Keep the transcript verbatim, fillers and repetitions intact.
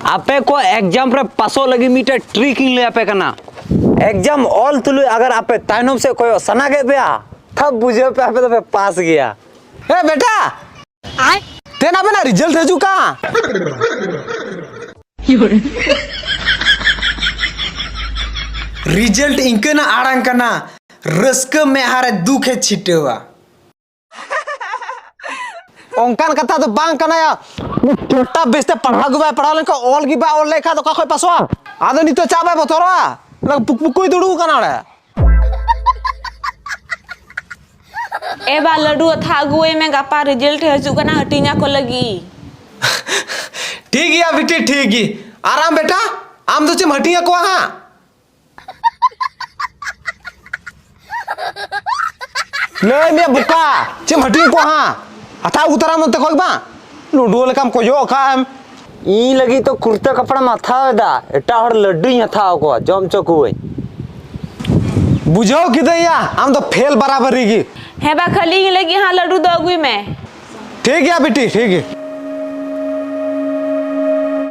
ᱟᱯᱮ ᱠᱚ ᱮᱠᱡᱟᱢ ᱨᱮ ᱯᱟᱥᱚᱜ ᱞᱟᱹᱜᱤᱫ ᱢᱤᱫᱴᱮᱡ ᱴᱨᱤᱠ ᱤᱧ ᱞᱟᱹᱭ ᱟᱯᱮ ᱠᱟᱱᱟ᱾ ᱮᱠᱡᱟᱢ ᱚᱞ ᱛᱩᱞᱩᱡ ᱟᱜᱟᱨ ᱟᱯᱮ ᱛᱟᱭᱱᱚᱢ ᱥᱮᱫ ᱠᱚᱭᱚᱜ ᱥᱟᱱᱟ ᱠᱮᱫ ᱯᱮᱭᱟ, ᱛᱟᱵ ᱵᱩᱡᱷᱟᱹᱣ ᱯᱮ ᱟᱯᱮ ᱫᱚᱯᱮ ᱯᱟᱥ ᱜᱮᱭᱟ᱾ ᱮ ᱵᱮᱴᱟ, ᱛᱮᱱ ᱟᱵᱮᱱᱟᱜ ᱨᱤᱡᱟᱞᱴ ᱦᱤᱡᱩᱜ ᱠᱟᱱ᱾ ᱨᱤᱡᱟᱞᱴ ᱤᱱᱠᱟᱹᱱᱟᱜ ᱟᱲᱟᱝ ᱠᱟᱱᱟ, ᱨᱟᱹᱥᱠᱟᱹ ᱢᱮᱫᱦᱟ ᱨᱮ ᱫᱩᱠ ᱮ ᱪᱷᱤᱴᱟᱹᱣᱟ᱾ ᱚᱱᱠᱟᱱ ᱠᱟᱛᱷᱟ ᱫᱚ ᱵᱟᱝ ᱠᱟᱱᱟ ᱭᱟ᱾ ᱴᱷᱮᱴᱟ ᱵᱮᱥᱛᱮ ᱯᱟᱲᱦᱟᱣ ᱜᱮ ᱵᱟᱭ ᱯᱟᱲᱦᱟᱣ ᱞᱮᱱᱠᱷᱟᱱ, ᱚᱞ ᱜᱮ ᱵᱟᱭ ᱚᱞ ᱞᱮᱠᱷᱟᱱ ᱫᱚ ᱚᱠᱟ ᱠᱷᱚᱡ ᱯᱟᱥᱚᱜᱼᱟ? ᱟᱫᱚ ᱱᱤᱛᱚᱜ ᱪᱟᱜ ᱵᱟᱭ ᱵᱚᱛᱚᱨᱚᱜᱼᱟ? ᱚᱱᱟ ᱯᱩᱠ ᱯᱩᱠᱩᱭ ᱫᱩᱲᱩᱵ ᱠᱟᱱᱟ ᱚᱸᱰᱮ᱾ ᱮ ᱵᱟ, ᱞᱟᱹᱰᱩ ᱟᱛᱷᱟ ᱟᱹᱜᱩᱣᱟᱹᱧ ᱢᱮ, ᱜᱟᱯᱟ ᱨᱤᱡᱟᱞᱴ ᱦᱤᱡᱩᱜ ᱠᱟᱱᱟ, ᱦᱟᱹᱴᱤᱧ ᱟᱠᱚ ᱞᱟᱹᱜᱤᱫ᱾ ᱴᱷᱤᱠ ᱜᱮᱭᱟ ᱵᱤᱴᱤ, ᱴᱷᱤᱠ ᱜᱮ᱾ ᱟᱨ ᱟᱢ ᱵᱮᱴᱟ, ᱟᱢ ᱫᱚ ᱪᱮᱫ ᱮᱢ ᱦᱟᱹᱴᱤᱧ ᱟᱠᱚᱣᱟ ᱦᱟᱸᱜ? ᱞᱟᱹᱭ ᱢᱮ ᱵᱚᱠᱟ, ᱪᱮᱫ ᱮᱢ ᱦᱟᱹᱴᱤᱧ ᱟᱠᱚᱣᱟ ᱦᱟᱸᱜ? ᱦᱟᱛᱟᱣ ᱟᱹᱜᱩ ᱛᱟᱨᱟ ᱱᱚᱛᱮ ᱠᱷᱚᱡ ᱵᱟᱝ, ᱞᱩᱰᱩ ᱞᱮᱠᱟᱢ ᱠᱚᱭᱚᱜ ᱟᱠᱟᱫ ᱮᱢ᱾ ᱤᱧ ᱞᱟᱹᱜᱤᱫ ᱛᱚ ᱠᱩᱨᱛᱟᱹ ᱠᱟᱯᱲᱟᱢ ᱦᱟᱛᱟᱣ ᱮᱫᱟ, ᱮᱴᱟᱜ ᱦᱚᱲ ᱞᱟᱹᱰᱩᱧ ᱦᱟᱛᱟᱣ ᱟᱠᱚᱣᱟ, ᱡᱚᱢ ᱦᱚᱪᱚ ᱠᱚᱣᱟᱹᱧ᱾ ᱵᱩᱡᱷᱟᱹᱣ ᱠᱤᱫᱟᱹᱧ ᱭᱟ, ᱟᱢ ᱫᱚ ᱯᱷᱮᱞ ᱵᱟᱨᱟᱵᱟᱨᱤ ᱜᱮ᱾ ᱦᱮᱸ ᱵᱟ, ᱠᱷᱟᱹᱞᱤ ᱤᱧ ᱞᱟᱹᱜᱤᱫ ᱦᱟᱸᱜ ᱞᱟᱹᱰᱩ ᱫᱚ ᱟᱹᱜᱩᱭ ᱢᱮ᱾ ᱴᱷᱤᱠ ᱜᱮᱭᱟ ᱵᱤᱴᱤ, ᱴᱷᱤᱠ ᱜᱮᱭᱟ᱾